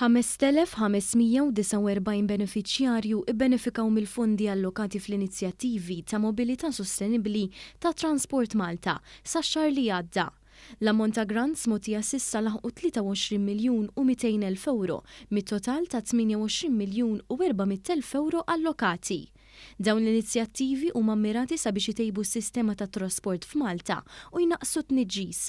5,549 benefiċjarju bbenefikaw mill-fondi allokati fl-inizjattivi ta' mobilità sostenibbli ta' Transport Malta sax-xahar li għadda. L-ammont ta' grants mogħtija s'issa laħqu 23 miljun u 200 elf ewro mit-total ta' 28 miljun u 400 elf ewro allokati. Dawn l-inizjattivi huma mmirati sabiex itejbu s-sistema tat-trasport f'Malta u jnaqqsu t-tniġġis.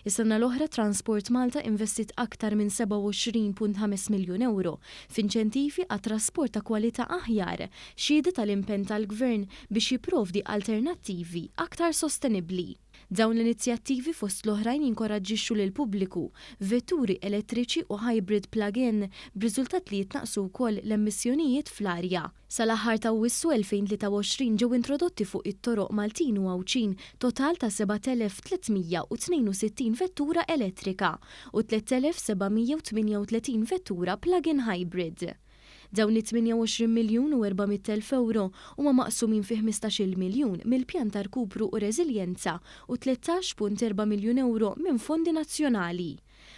Is-sena l-oħra Transport Malta investiet aktar minn 27.5 miljun ewro f'inċentivi għat-trasport ta' kwalità aħjar, xhieda tal-impenn tal-Gvern biex jipprovdi alternattivi aktar sostenibbli. Dawn l-inizjattivi fost l-oħrajn jinkoraġġixxu lill-pubbliku f'vetturi elettriċi u hybrid plug-in b'riżultat li jitnaqqsu wkoll l-emissjonijiet fl-arja. Sal-aħħar ta' Awwissu 2023 ġew introdotti fuq it-toroq Maltin u Għawdxin total ta' 7,362 vettura elettrika u 3,738 vettura plug-in hybrid. Dawn it-28 miljun u 400 elf ewro huma maqsumin fi 15-il miljun mill-Pjan ta' Rkupru u Reżiljenza u 13.4 miljun ewro minn fondi nazzjonali.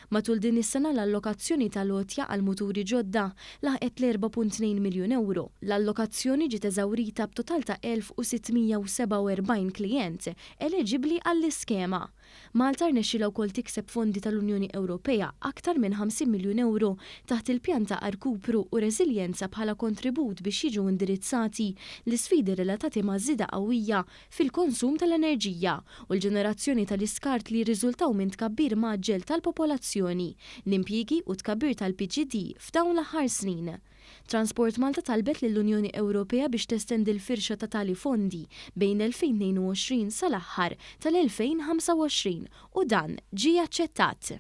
Matul din is-sena l-allokazzjoni tal-għotja għal muturi ġodda laħqet l-4.2 miljun ewro. L-allokazzjoni ġiet eżawrita b'total ta' 1,647 klijent eleġibbli għall-iskema. Malta rnexxielha wkoll tikseb fondi tal-Unjoni Ewropea aktar minn 50 miljun ewro taħt il-Pjan ta' Rkupru u Reżiljenza bħala kontribut biex jiġu indirizzati l-isfidi relatati ma' żieda qawwija fil-konsum tal-enerġija u l-ġenerazzjoni tal-iskart li jirriżultaw minn tkabbir mgħaġġel tal-popolazzjoni, l-impjiegi u t-tkabbir tal-PGD f'dawn l-aħħar snin. Transport Malta talbet lill-Unjoni Ewropea biex testendi l-firxa ta' tali fondi bejn l-2022 sal-aħħar tal-2025 u dan ġie aċċettat.